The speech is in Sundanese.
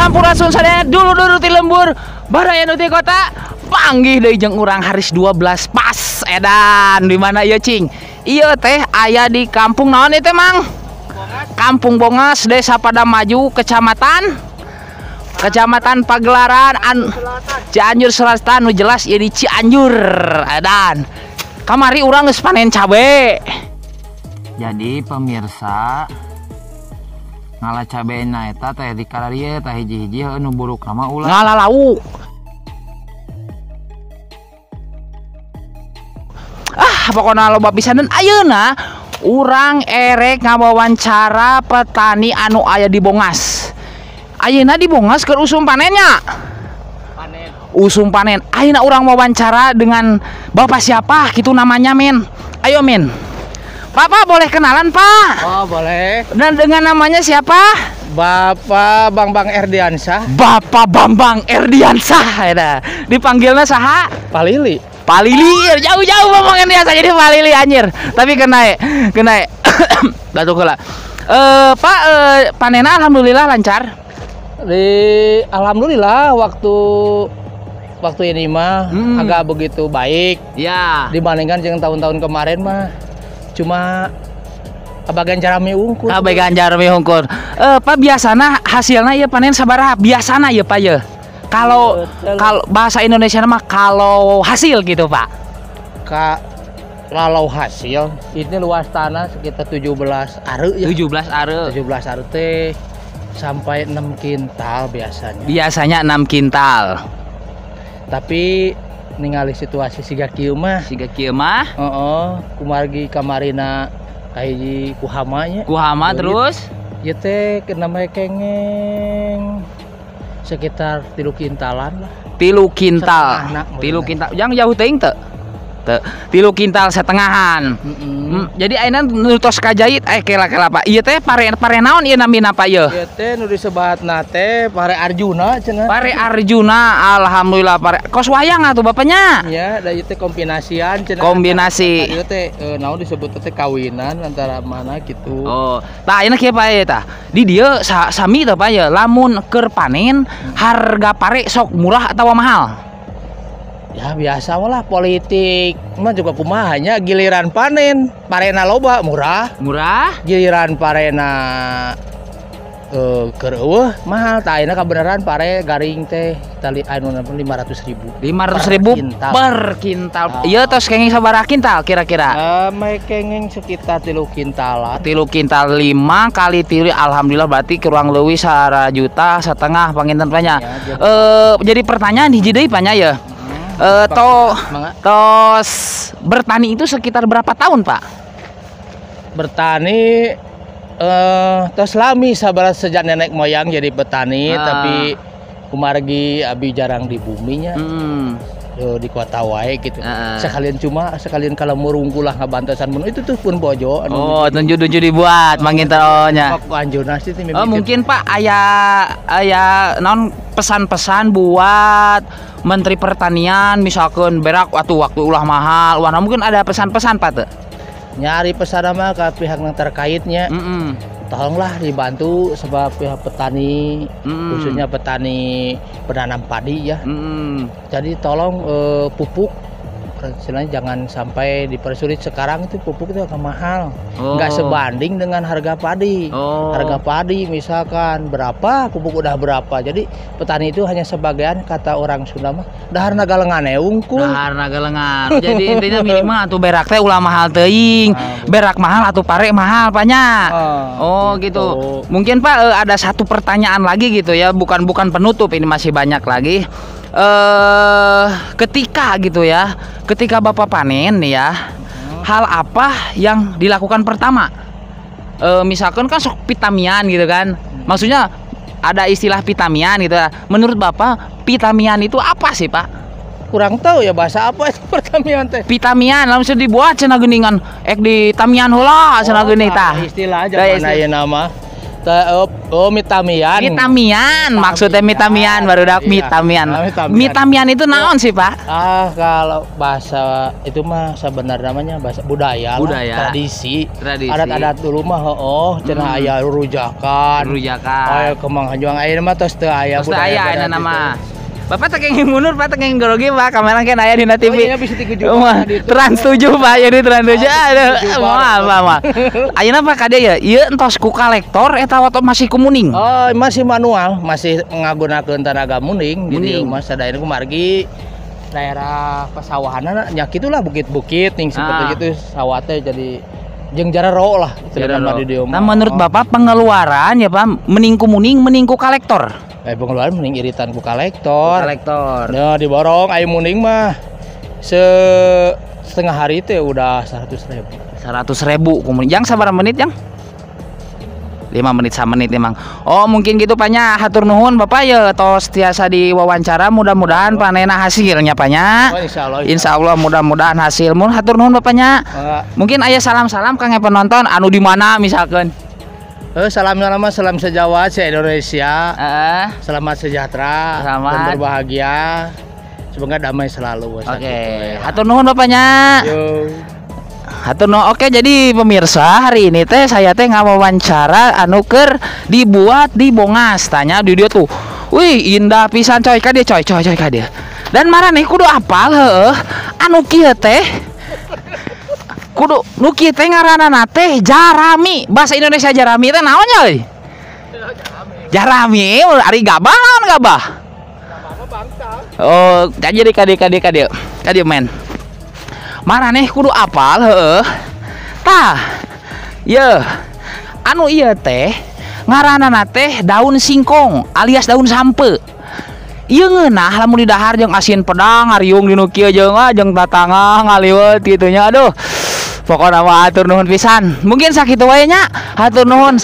Sampurasun sadaya dulur-dulur ti lembur, baraya nu ti kota, panggih deui jeung urang Haris 12 pas edan. Di mana ieu cing? Ieu teh aya di kampung naon ieu teh Mang? Kampung Bongas, Desa Padamaju, Kecamatan Pagelaran, Cianjur Selatan. Nu jelas ieu di Cianjur edan. Kamari urang geus panen cabe. Jadi pemirsa, ngala cabena eta teh di kararieu tah hiji-hiji heuh nu buruk mah ulah ngala lauk. Ah, pokona loba pisan. Dan ayeuna urang erek ngawawancara petani anu aya di Bongas. Ayeuna di Bongas keur usum panennya. Panen. Usum panen. Ayeuna urang wawancara dengan bapak siapa gitu namanya, men. Ayo, men. Bapak boleh kenalan, Pak? Oh, boleh. Dan dengan namanya siapa? Bapak Bambang Erdiansyah. Bapak Bambang Erdiansyah ya. Dipanggilnya saha? Pak Lili. Pak Lili, jauh-jauh Bambang Erdiansyah jadi Pak Lili anjir. Tapi kena. Batuk heula. Pak, panenna alhamdulillah lancar. Alhamdulillah waktu ini mah agak begitu baik. Ya. Dibandingkan dengan tahun-tahun kemarin mah cuma bagian jarami unggul. Bagian jarami unggul. Pak, biasana hasilnya ya panen sabaraha? Biasana ya Pak ya. Kalau kalau bahasa Indonesia mah kalau hasil gitu Pak. Kalau hasil ini luas tanah sekitar 17 are ya. 17 are. 17 are teh sampai 6 kintal biasanya. Biasanya 6 kintal. Tapi ningali situasi siga kieu mah. Siga kieu mah? Heeh, kumargi kamarina kahiji ku hama nya. Ku hama terus? Ieu teh namanya kengeng sekitar 3 kintalan lah. 3 kintal. 3 kintal. Yang jauh teuing teu? Teu. 3 kintal setengahan. Jadi ayeuna nu tos kajait kela-kela Pak. Ieu teh pare naon ieu namina Pak ieu? Ieu teh nu disebatna teh pare Arjuna cenah. Pare Arjuna, alhamdulillah pare. Kos wayang atuh bapaknya. Iya, da ieu teh kombinasian cenah. Kombinasi. Ieu teh naon disebut teh kawinan antara mana gitu. Oh, tah ayeuna kieu Pak ieu tah. Di dieu sami teh Pak ieu, lamun keur panen harga pare sok murah atawa mahal? Ya biasa lah politik mah juga kumahanya, giliran panen parena loba murah. Murah. Giliran parena keur eueuh mahal. Tah ayeuna kabeneran pare garing teh tali anu 500.000. 500.000 per kintal. Ieu tos kenging sabaraha kintal kira-kira? Meh kenging sekitar 3 kintalan. 3 kintal 5 kali 3, alhamdulillah berarti kurang leuwih 1,5 juta panginten banyak. Ya, jadi pertanyaan hiji deui Pak nya ya. Tos bertani itu sekitar berapa tahun Pak? Bertani tos lami sabar sejak nenek moyang jadi petani, tapi kumargi abi jarang di buminya. Di kota wae gitu. Sekalian cuma sekalian kalau murungku lah ngabantosan mun itu tuh pun bojo. Oh, tunjuk-tunjuk dibuat manginteronya. Oh, mungkin Pak aya non pesan-pesan buat Menteri Pertanian misalkan berak waktu ulah mahal, wah mungkin ada pesan-pesan Pak teu? Nyari pesan mah ke pihak yang terkaitnya. Tolonglah dibantu sebab pihak petani, khususnya petani penanam padi ya. Jadi tolong pupuk, istilahnya jangan sampai dipersulit. Sekarang itu pupuk itu agak mahal, nggak sebanding dengan harga padi. Harga padi misalkan berapa, pupuk udah berapa. Jadi petani itu hanya sebagian, kata orang Sunda mah daharna galengan unggul. Daharna galengan. Jadi intinya minimal atuh berak teh ulah mahal teuing. Berak mahal atau pare mahal Paknya. Oh gitu. Mungkin Pak ada satu pertanyaan lagi gitu ya, bukan penutup, ini masih banyak lagi. Ketika gitu ya, ketika Bapak panen nih ya, hal apa yang dilakukan pertama? Misalkan kan sok pitamian gitu kan, maksudnya ada istilah pitamian gitu ya. Menurut Bapak pitamian itu apa sih Pak? Kurang tahu ya bahasa apa itu pertamian teh. Pitamian langsung dibuat cenah geuningan, ek di tamian heula cenah geuning tah. Istilah aja mana ieu nama. Oh, mitamian. Mitamian, maksudnya mitamian barudak. Iya. Mitamian. Ah, mitamian. Mitamian itu naon sih, Pak? Ah, kalau bahasa itu mah sebenarnya namanya bahasa budaya, Budaya. lah, tradisi. Tradisi. Adat-adat dulu mah oh, cenah aya rujakan. Rujakan. Aya kemang hanjuang, aya mah tos teu aya. Terus teu aya budaya ayeuna nama. Bapak teh kenging mundur, Pak, teh kenging grogi, Pak. Kamera kan aya dina Oh, TV. iya, bisa dikujuk Wah, di itu. Trans 7, Pak, jadi Trans 7. Aduh, tujuh, Pak. moal, Pak, moal. Ayeuna Pak kade ya, ieu entos ku kolektor eta atau masih ku muning? Oh, masih manual, masih ngagunakeun tenaga muning. Jadi Muning. mah sadayana kumargi daerah pesawahanna nya kitulah, bukit-bukit ning seperti gitu sawah teh, jadi jeung jarero lah istilahna mah di dieu Nah, mah. menurut Bapak pengeluaran ya, Pak, mending ku muning, mending ku kolektor? Eh, pengeluaran mending iritan ku kolektor. Kolektor. Nah, diborong ayo muning mah setengah hari itu ya udah 100 ribu. 100 ribu ku muning. Yang sabar menit yang? 5 menit sama menit emang. Oh, mungkin gitu, Pak, nya. Hatur nuhun Bapak ya, tos tiasa diwawancara, mudah-mudahan panena hasilnya, Pak, nya. Oh, insya Allah. Insya Allah mudah-mudahan hasil. Mun hatur nuhun Bapak nya. Mangga. Mungkin aya salam-salam kangge penonton anu di mana misalkan. Eh, salam nama, salam sejawa se Indonesia. Heeh. Selamat sejahtera Selamat. dan berbahagia. Semoga damai selalu. Oke. Gitu, ya. Hatur nuhun Bapak nya. Yo. Hatur nuhun. Oke, jadi pemirsa, hari ini teh saya teh ngawawancara anu keur dibuat di Bongas. Tanya di dia tuh. Wih, indah pisan coy, ka dieu coy, coy, coy, ka dieu. Dan maraneh kudu apal heueuh, anu kieu teh kudu nu kieu teh ngaranna teh jarami. Bahasa Indonesia jarami teh naon nya euy? Jarami, ari gabah naon gabah? Oh, jadi kade kade kade kade men. Maraneh kudu apal heueuh. Tah. Ye. Anu ieu teh ngaranna teh daun singkong alias daun sampe. Ieu ngeunah lamun didahar jeung asin pedang ngariung dinu kieu jeung ah jeung tatangah ngaliwet kitu nya. Aduh. Pokona mah hatur nuhun pisan. Mungkin sakitu wae nya. Hatur nuhun.